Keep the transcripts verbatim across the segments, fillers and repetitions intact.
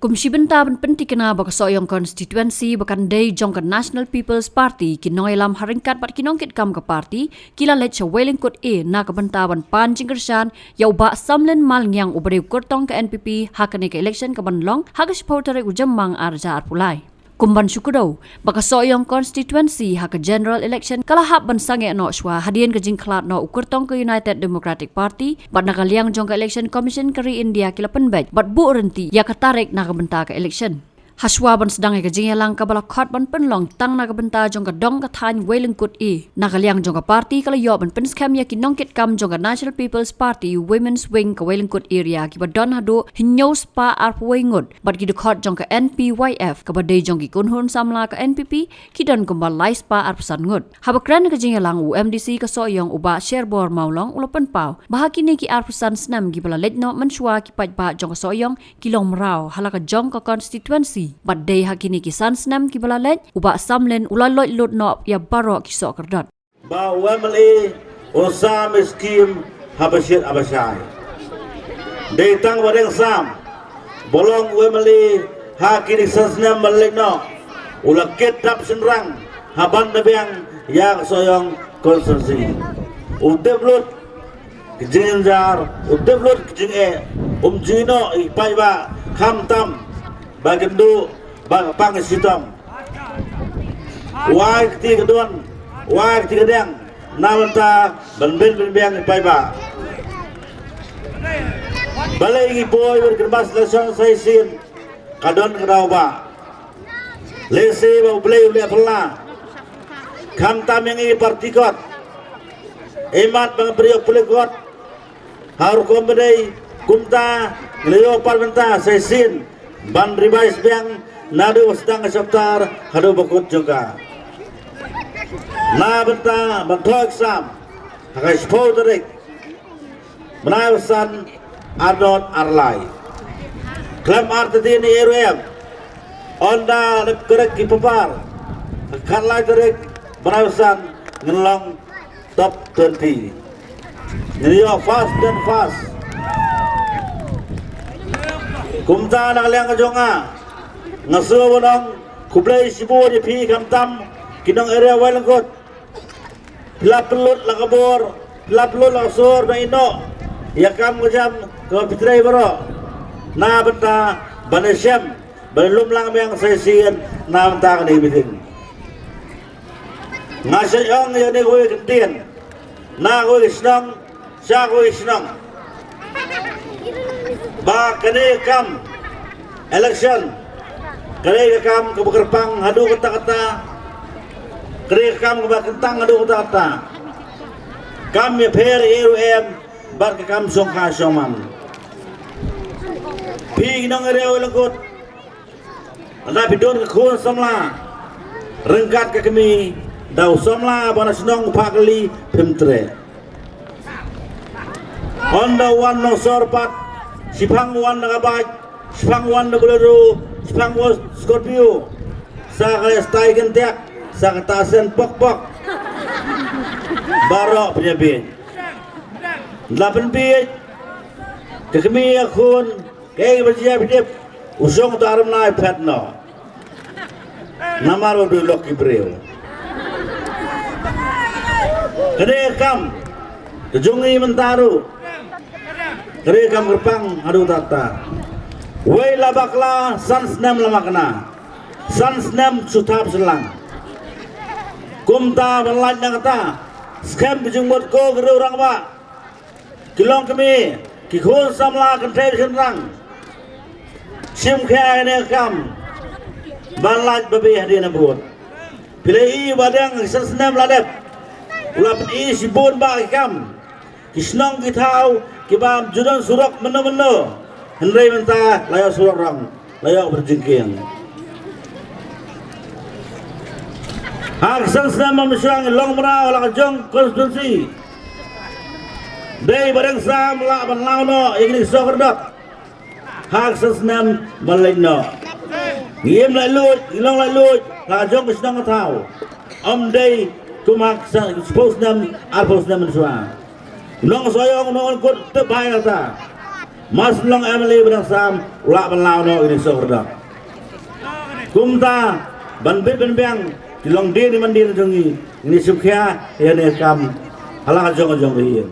Kum shi bynta ban pyntikna ba ka Sohiong constituency ba kan dei jong ka National People's Party, ki nongïalam ha ryngkat bad ki nongkitkam ka party ki la leit sha Wailyngkut A na ka bynta ban pan jingkyrshan ïa u Bah Samlin Malngiang uba dei u kyrtong ka N P P ha kane ka election ka ban long ha ka shiphew tarik u Jymmang ar hajar arphew lai. Kum ban shu kdew ba ka Sohiong constituency ha ka general election ka la hap ban sangeh noh shuwa hadien ka jingkhlad noh u kyrtong ka United Democratic Party, bad na ka liang jong ka Election Commission ka ri India ki la pynbeit bad buh rynti ïa ka tarik na ka bynta ka election. Ha shuwa ban sdang ïa ka jingïalang kaba la khot ban pynlong tang na ka bynta jong ka dong ka thaiñ Wailyngkut A, na ka liang jong ka party ka la ïoh ban pynskhem ïa ki nongkitkam jong ka National People's Party Women's Wing ka Wailyngkut Area kiba don haduh hynñiew spah arphew wei ngut, bad ki dkhot jong ka N P Y F kaba dei jong ki kynhun samla ka N P P ki don kumba lai spah arphew san ngut. Haba kren ha ka jingïalang, u M D C ka Sohiong u Bah Sherbor Mawlong u la pynpaw ba ha kine ki arphew san snem kiba la leit noh mynshuwa ki paidbah jong ka Sohiong ki long mraw ha la ka jong ka constituency, bad dei ha kine ki san snem kiba la leit u Bah Samlin u la loit lut noh ïa baroh ki sohkyrdot. Ba u M L A un sam ïa ki skim haba shit haba shai. Dei tang ba dang sam ba long u M L A ha kine ki san snem ba la leit noh, u la kit dap shynrang ha ban da biang ïa ka Sohiong constituency. U tip lut ka jingjynjar, u tip lut ka jingeh, um ju ïehnoh ïa ki paidbah khamtam ba kin duh ba ka pang ka shitom. U ai ka kti ka don, u ai ka kti ka diang na bynta ban bit ban biang ïa ki paidbah. Balei ngi poi bad kynmaw la shong sa shisien, ka don ka daw ba lehse ba U Blei u leh phylla. Khamtam ïa ngi party kot, imat ba ngi pyrshah pule kot. Ha rukom ba dei kumta ngi la ïoh pat bynta sa shisien ban revise biang naduh ba sdang ka chapter haduh ba kut jong ka. Na bynta ban thoh exam ha ka shiphew tarik bnai ba san, ar dot ar lai. Khlem artatien ïa ruh em, ynda dep correct ki paper, ha ka khatlai tarik bnai ba san ngin long top twenty. Ngin ïoh first and first. Kumta na ka liang ka jong nga, nga sngewbha ban ong khublei shibun ïa phi khamtam ki nong area Wailyngkut. Phi la pynlut la ka bor, phi la pynlut la ka sur ban ïehnoh ïa ka kam ka jam kaba phi trei baroh na bynta ban ïashem ban lum lang biang sa shisien na bynta kane ka meeting. Nga shait ong ïa kane kawei ka ktien na kawei ka shnong sha kawei ka shnong ba kane ka kam election ka dei ka kam kaba kyrpang haduh katta katta, ka dei ka kam kaba kyntang haduh katta katta. Kam ïapher ei ruh em bad ka kam shongkha shongman. Phi ki nong area Wailyngkut, lada phi don ka khun samla ryngkat ka kmie, da u samla ba na shnong u phah kali, phim treh. Ynda wan na sor pat, shiphang wan na ka bike, shiphang wan na Bolero, shiphang wan Scorpio, sa ka stai kyntiak, sa ka tasen pok pok, baroh pynbiej. La pynbiej ka kmie ka khun, kaei ba jia phi tip, u shong uta arnai phet noh. Namar ba u dei u lok ki briew. Kane ka kam ka jong ngi mynta ruh, kane ka kam kyrpang haduh katta katta. Wei la bakla, san snem la makna, san snem shu thap shu lang. Kumta ban lait na kata, skhem ka jingmut ko ki riew rangbah, ki longkmie, ki khun samla kynthei shynrang, shim khia ïa kane ka kam ban lait ba beh hadien habud. Phi la ïohi ba dang san snem la dep, u la pyni shibun bah ki kam, ki shnong ki thaw kiba ym ju don surok mynno mynno, hynrei mynta la ïoh surok rong, la ïoh bad jingkieng. Ha ki san snem ba mynshwa ngi long mraw ha la ka jong constituency. Dei ba dang sam lah ban law noh ïa kine ki sohkyrdot ha ki san snem ba leit noh. Ngi im laitluid, ngi long laitluid ha la ka jong ka shnong ka thaw. Ym dei kum ha ki san, shiphew snem, arphew snem mynshwa. Nong Sohiong, nong Wailyngkut, tip bha ïa kata. Mas long M L A ba dang sam, u lah ban law noh ïa kine ki soh kyrdan. Kumta ban bit ban biang ki longdien ki mandien jong ngi, ngin ïa shim khia ïa kane ka kam ha la ka jong ka jong ka ïing.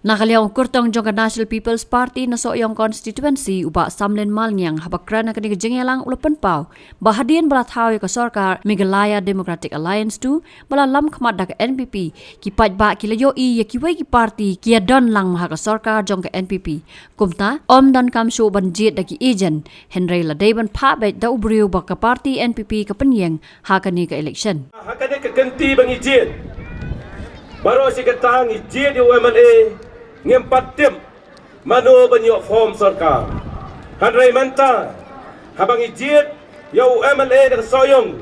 Na ka liang u kyrtong jong ka National People's Party na Sohiong Constituency, u Bah Samlin Malngiang, haba kren ha kane ka jingïalang, u la pynpaw ba hadien ba la thaw ïa ka sorkar Meghalaya Democratic Alliance two, ba la lam khmat da ka N P P, ki paidbah ki la ïohi ïa kiwei ki parti ki ïa don lang ha ka sorkar jong ka N P P. Kumta ym donkam shuh ban jied da ki agent, hynrei la dei ban phah beit da u briew ba ka parti N P P ka pynïeng ha kane ka election. Ha kane ka kynti ba ngi jied, baroh shi katta ngi jied ïa u M L A, ngim pat tip mano ban ïoh form sorkar. Hynrei mynta haba ngi jied ïa u M L A na ka Sohiong,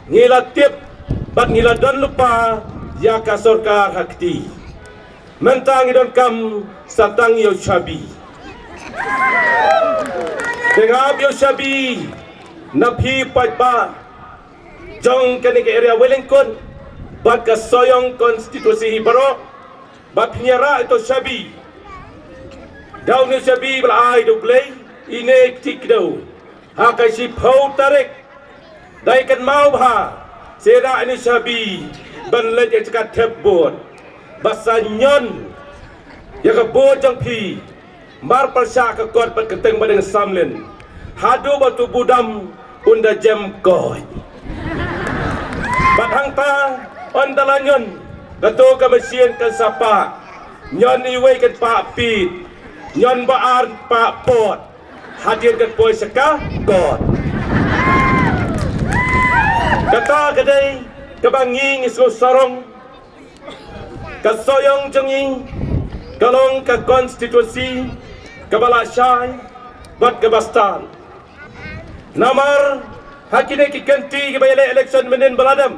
ngi la tip bad ngi la don lypa ïa ka sorkar ha kti. Mynta ngi donkam sa tang ïa u shabi. Te nga ap ïa u shabi na phi paidbah jong kane ka area Wellingkot bad ka Sohiong Constituency hi baroh, ba phin ïa rah ïa u shabi. Da une u shabi ba la ai da U Blei, ine i kti kdew, ha ka shiphew tarik, dei kynmaw bha, sa rah ïa une u shabi ban leit ïa ka jaka thep vote, ba sa ñion ïa ka vote jong phi mar pyrshah ka kot bad ka kyrteng Bah Deng Samlin, haduh ba uto u budam un da jem koit. Bad hangta ynda la ñion, kato ka machine kan sa pah, ñion iwei kan pah pit, ñion ba ar pah pot, hadien kan poi sha ka kot. Kata ka dei kaba ngi ngi sngew sarong. Ka Sohiong jong ngi ka long ka constituency kaba la shai bad kaba stad. Namar ha kine ki kynti kiba ïaleh election mynhynnin ba la dep,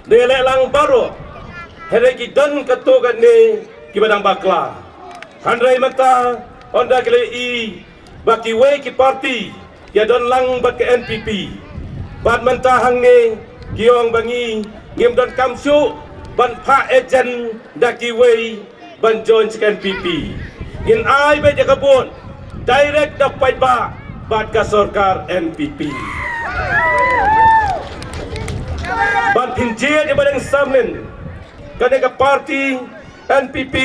da ïaleh lang baroh, hynrei ki don katto katne kiba dang bakla. Hynrei mynta ynda ki la ïohi ba kiwei ki parti ki ïa don lang bad ka N P P, bad mynta hangne ki ong ba ngi ngim donkam shuh ban phah agent da kiwei ban join sha ka N P P. Ngin ai beit ïa ka vote direct na paidbah bad ka sorkar N P P. Bad phin jied ïa Bah Deng Samlin, kane ka parti N P P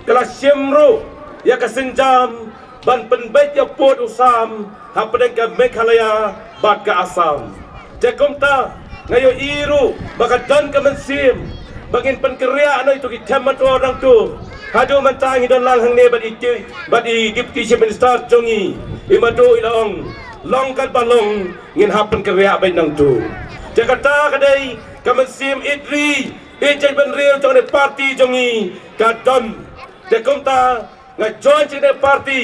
ka la shim ruh ïa ka sienjam ban pynbeit ïa pud u sam hapdeng ka Meghalaya bad ka Assam. Te kumta nga ïohi ruh ba ka don ka mynsiem ba ngin pynkynriah noh ïa kito ki them mator nangto. Haduh mynta ngi don lang hangne bad i, bad i Deputy Chief Minister jong ngi, i Madu, i la ong, long katba long ngin hap pynkynriah beit nangto. Te kata ka dei ka mynsiem ïeit ri ïeit jaitbynriew jong kane ka parti jong ngi ka don. Te kumta nga join sha kane ka parti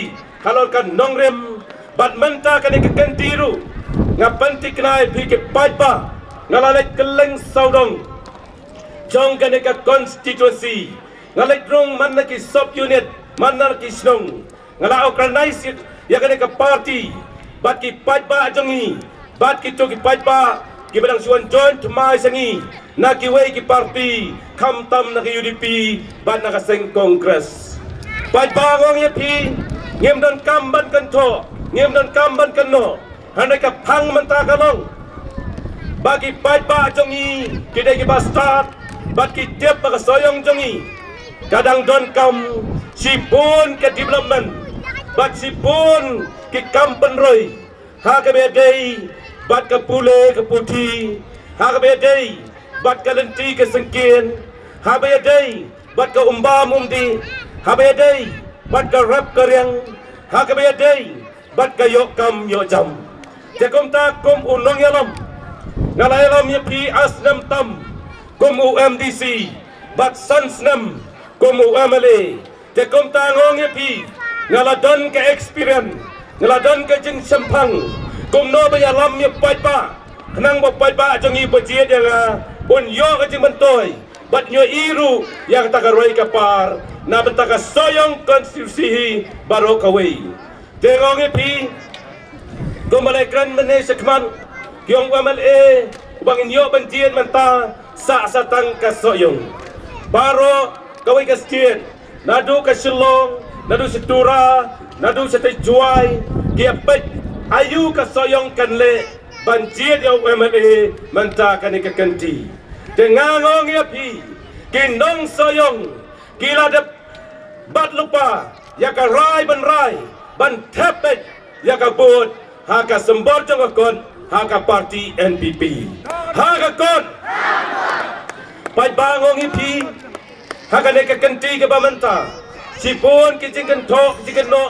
halor ka nongrim, bad mynta kane ka kynti ruh nga pynthikna ïa phi ki paidbah, nga la leit kylleng sawdong jong kane ka constituency, nga leit rung man na ki sub unit, man na ki shnong, nga la organize ïa kane ka parti bad ki paidbah jong ngi, bad kito ki paidbah kiba dang shu wan join thymmai sha ngi na kiwei ki parti, khamtam na ka U D P bad na ka seng Congress. Paidbah, nga ong ïa phi, ngim donkam ban kynthoh, ngim donkam ban kynnoh. Hynrei ka phang mynta ka long ba ki paidbah jong ngi ki dei kiba stad bad ki tip ba ka Sohiong jong ngi ka dang donkam shibun ka development bad shibun ki kam pynroi, ha kaba ïadei bad ka pule ka puthi, ha kaba ïadei bad ka lynti ka syngkien, ha kaba ïadei bad ka umbam umdih, ha kaba ïadei bad ka rep ka riang, ha kaba ïadei bad ka ïoh kam ïoh jam. Te kumta kum u nongïalam, nga la ïalam ïa phi ar snem tam kum u M D C bad san snem kum u M L A. Te kumta nga ong ïa phi, nga la don ka experience, nga la don ka jingshemphang kumno ban ïalam ïa paidbah, khnang ba paidbah jong ngi ba jied ïa nga un ïoh ka jingmyntoi bad un ïohi ruh ïa kata ka roi ka par na bynta ka Sohiong constituency hi baroh kawei. Te nga ong ïa phi, kumba la kren mynne shakhmat, ki ong u M L A uba ngin ïoh ban jied mynta sah shatang ka Sohiong. Baroh kawei ka state, naduh ka Shillong, naduh sha Tura, naduh sha Jowai, ki ïa peit aïu ka Sohiong kan leh ban jied ïa u M L A mynta kane ka kynti. Te nga ong ïa phi, ki nong Sohiong ki la dep bat lypa ïa ka rai ban rai ban thep beit ïa ka vote ha ka symbol jong ka kot ha ka party N P P. Ha ka kot. Paidbah, nga ong ïa phi, ha kane ka kynti kaba mynta, shibun ki jingkynthoh ki jingkynnoh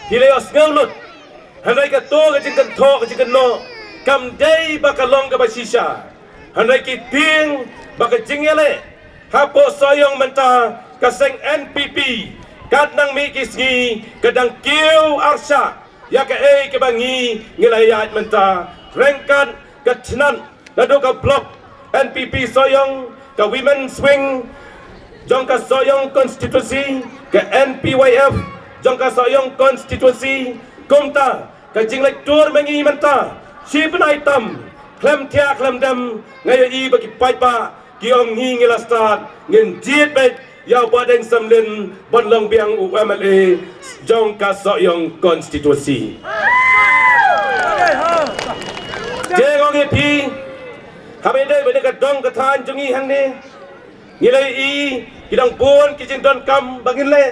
ki la ïohsngew lut. Hynrei kato ka jingkynthoh ka jingkynnoh kam dei ba ka long kaba shisha. Hynrei ki tieng ba ka jingïaleh hapoh Sohiong mynta, ka seng N P P, kat nang mih ki sngi ka dang kiew arshah ïa kaei kaba ngi ngi la ïaid mynta. Ryngkat ka tnat naduh ka block N P P Sohiong, ka women's wing jong ka Sohiong constituency, ka N P Y F jong ka Sohiong constituency, kumta ka jingleit tour ma ngi mynta shi bnai tam, khlem thiah khlem dem, nga ïohi ba ki paidbah ki ong ngi ngi la stad, ngin jied beit ïa u Bah Deng Samlin ban long biang u M L A jong ka Sohiong constituency. Te nga ong ïa phi, haba ïadei bad ka dong ka thaiñ jong ngi hangne, ngi la ïohi ki dang bun ki jingdonkam ba ngin leh.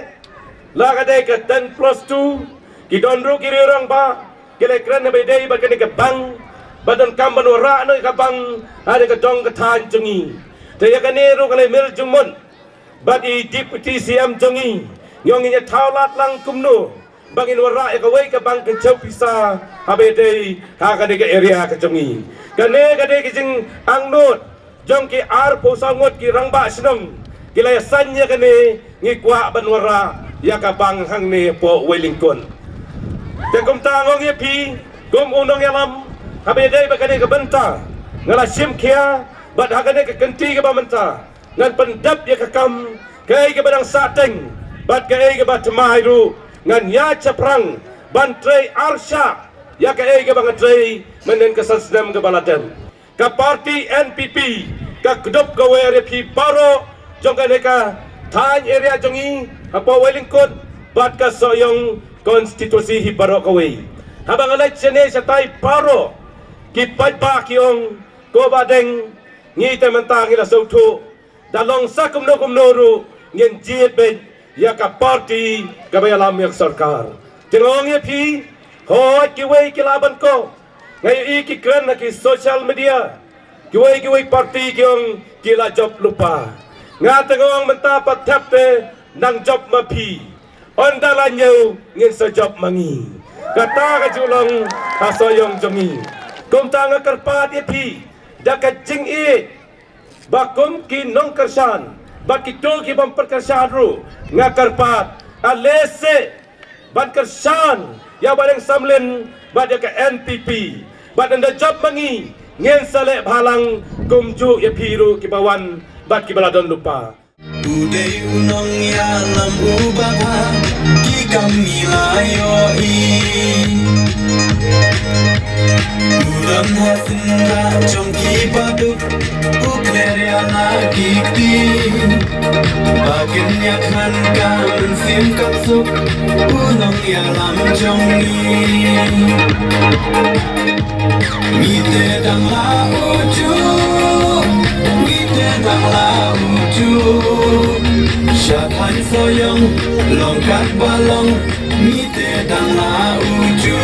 La ka dei ka ten plus two, ki don ruh ki riew rangbah ki la kren haba ïadei bad kane ka bank, ba donkam ban wanrah noh ïa ka bank ha kane ka dong ka thaiñ jong ngi. Te ïa kane ruh ka la mih jingmut bad i Deputy C M jong ngi, ngi ong ngin ïa thaw lad lang kumno ba ngin wanrah ïa kawei ka bank kynchew pisa haba ïadei ha kane ka area ka jong ngi. Kane ka dei ka jingangnud jong ki arphew saw ngut ki rangbah shnong ki la ïasain ïa kane, ngi kwah ban wanrah ïa ka bank hangne hapoh Wailyngkut. Te kumta nga ong ïa phi, kum u nongïalam, haba ïadei bad kane ka bynta, nga la shim khia bad ha kane ka kynti kaba mynta ngan pyndep ïa ka kam, kaei kaba dang sahteng bad kaei kaba thymmai ruh ngan ïaid shaphrang ban trei arshah ïa kaei kaba nga trei mynhynnin ka san snem kaba la dep. Ka party N P P ka kdup ka wer ïa phi baroh jong kane ka thaiñ area jong ngi hapoh Wailyngkut bad ka Sohiong constituency hi baroh kawei. Haba nga leit shane shatai baroh ki paidbah ki ong, ko Bah Deng, ngi te mynta ngi la sngewthuh, da long sa kumno kumno ruh ngin jied beit ïa ka party kaba ïalam ïa ka sorkar. Te nga ong ïa phi, hooid kiwei ki lah ban koh. Nga ïohi ki kren ha ki social media, kiwei kiwei party ki ong ki la jop lypa. Nga te nga ong mynta pat thep te nang jop ma phi. Ynda la ñiew ngin sa jop ma ngi. Kata ka ju long ha Sohiong jong ngi. Kumta nga kyrpad ïa phi da ka jingïeit ba kum ki nongkyrshan bad kito ki bym pynkyrshan ruh, nga kyrpad, aleh seh ban kyrshan ïa Bah Deng Samlin bad ïa ka N P P, bad ynda jop ma ngi ngin sa leh bhalang kumjuh ïa phi ruh kiba wan bad kiba la don lypa. U dei u nongïalam uba bha, ki kam ngi la ïohi. U don ha syndah jong ki baduk, u kler ïa la ki kti. Ba kin ïakhan ka mynsiem ka suk, u nongïalam jong ngi. Ngi te dang la u ju, ngi te dang la u ju. Sha thaiñ Sohiong long katba long, ngi te dang la u ju.